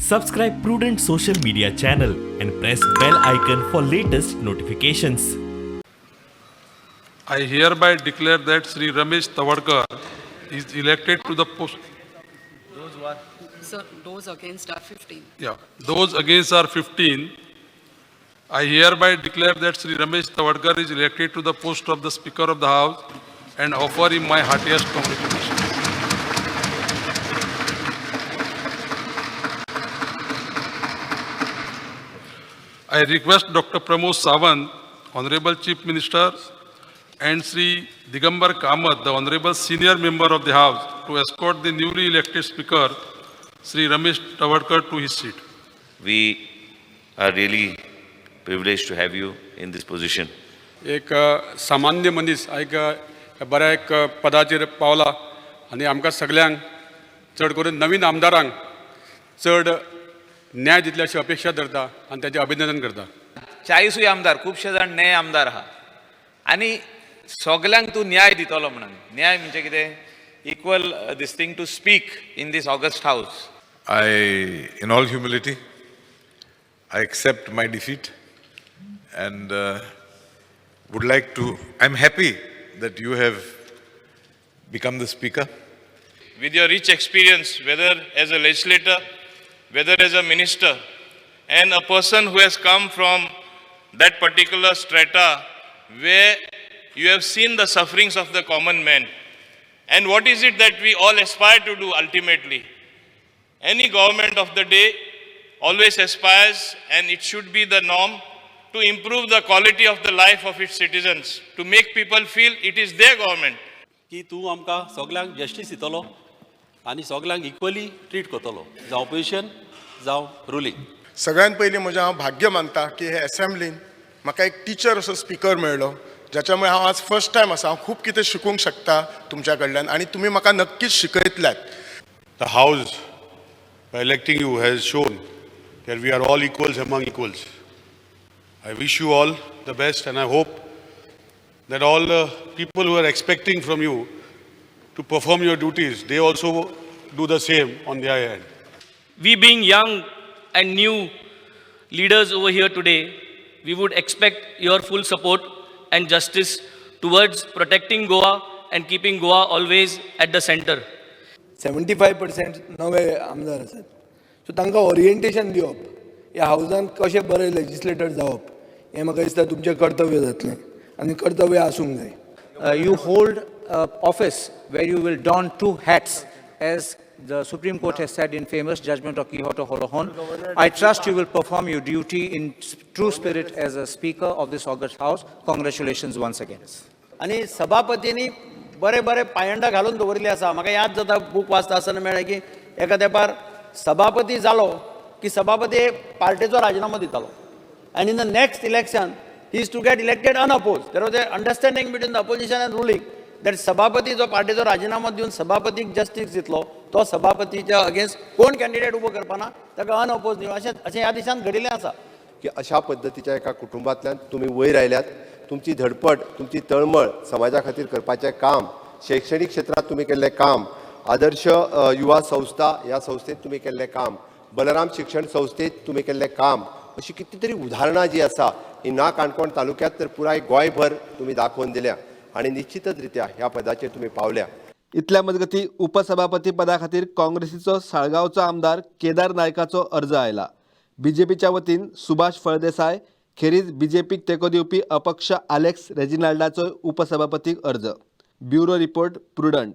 Subscribe Prudent social media channel and press bell icon for latest notifications. I hereby declare that Sri Ramesh Tawadkar is elected to the post. Sir, those against are 15. Yeah, those against are 15. I hereby declare that Sri Ramesh Tawadkar is elected to the post of the Speaker of the House and offer him my heartiest congratulations. I request Dr. Pramod Sawant, Honorable Chief Minister, and Sri Digambar Kamath, the Honorable Senior Member of the House, to escort the newly elected Speaker, Sri Ramesh Tawadkar, to his seat. We are really privileged to have you in this position. एक सामान्य मनीस एक बऱ्या एक पदाचेर पावला आनी आमकां सगल्यांक चड करून नवीन आमदारांक चड न्याय दितले अशी अपेक्षा धरता आनी ताचें अभिनंदन करता. चाळीसूय आमदार, खुबशे जाण न्याय आमदार आहा आनी सगल्यांक तूं न्याय दितलो म्हणून. न्याय म्हणजे कितें? Equal this thing to speak in this august house. I, in all humility, I accept my defeat and would like to, I'm happy that you have become the speaker. With your rich experience, whether as a legislator, whether as a minister, and a person who has come from that particular strata where you have seen the sufferings of the common man. And what is it that we all aspire to do ultimately? Any government of the day always aspires, and it should be the norm, to improve the quality of the life of its citizens, to make people feel it is their government. की तूं आमकां सगल्यांक justice दितलो आनी सगल्यांक equally treat करतलो, जावं opposition जावं रुलींग. सगळ्यात पयलीं म्हजें हांव भाग्य मानता की हे एसेंब्लीन म्हाका एक टिचर असो स्पिकर मेळ्ळो, ज्याच्या मुळे हांव आज फर्स्ट टायम आसा. हांव खूब कितें शिकूंक शकता तुमच्या कडल्यान आनी तुमी म्हाका नक्कीच शिकयतल्यात. The House, by electing you, has shown that we are all equals among equals. I wish you all the best, and I hope that all the people who are expecting from you to perform your duties, they also do the same on their end. We being young and new leaders over here today, we would expect your full support and justice towards protecting Goa and keeping Goa always at the center. 75% नवे आमदार आसात, so तांकां orientation दिवप, ह्या हावजान कशें बरें legislator जावप, हें म्हाका दिसता तुमचें कर्तव्य जातलें आनी कर्तव्य आसूंक जाय. You hold office where you will don two hats, as the Supreme Court has said in famous judgment of Kihoto Holohan. I trust you will perform your duty in true spirit as a speaker of this august house. Congratulations once again. आनी सभापतींनी बरे बरे पायंडा घालून दवरिल्ले आसा. म्हाका याद जाता, बूक वाचता आसतना मेळ्ळें की एका तेंपार सभापती जालो की सभापती पार्टेचो राजिनामो दितालो आनी in the next election he is to get elected unopposed. There was a understanding between the opposition and ruling that सभापती जो पार्टेचो राजिनामो दिवन सभापतीक जस्टीस दितलो, तो सभापतीच्या अगेन्स्ट कोण कॅन्डिडेट उबो करपाना, ताका अनअपोज न्ही. अशें अशें ह्या देशांत घडिल्लें आसा. की अशा पद्दतीच्या एका कुटुंबांतल्यान तुमी वयर आयल्यात. तुमची धडपड, तुमची तळमळ, समाजा खातीर करपाचें काम, शैक्षणीक क्षेत्रांत तुमी केल्लें काम, आदर्श युवा संस्था ह्या संस्थेत तुमी केल्लें काम, बलराम शिक्षण संस्थेत तुमी केल्लें काम, अशी कितली तरी उदाहरणां जी आसा ही ना काणकोण तालुक्यांत तर पुराय गोंयभर तुमी दाखोवन दिल्या आनी निश्चितच रित्या ह्या पदाचेर तुमी पावल्या. इतल्या मजगती उपसभापती पदा खातीर काँग्रेसीचो साळगांवचो आमदार केदार नायकाचो अर्ज आयला. बीजेपीच्या वतीन सुभाष फळदेसाय खेरीज बीजेपीक तेंको दिवपी अपक्ष आलेक्स रेजिनाल्डाचो उपसभापतीक अर्ज. Bureau report, Prudent.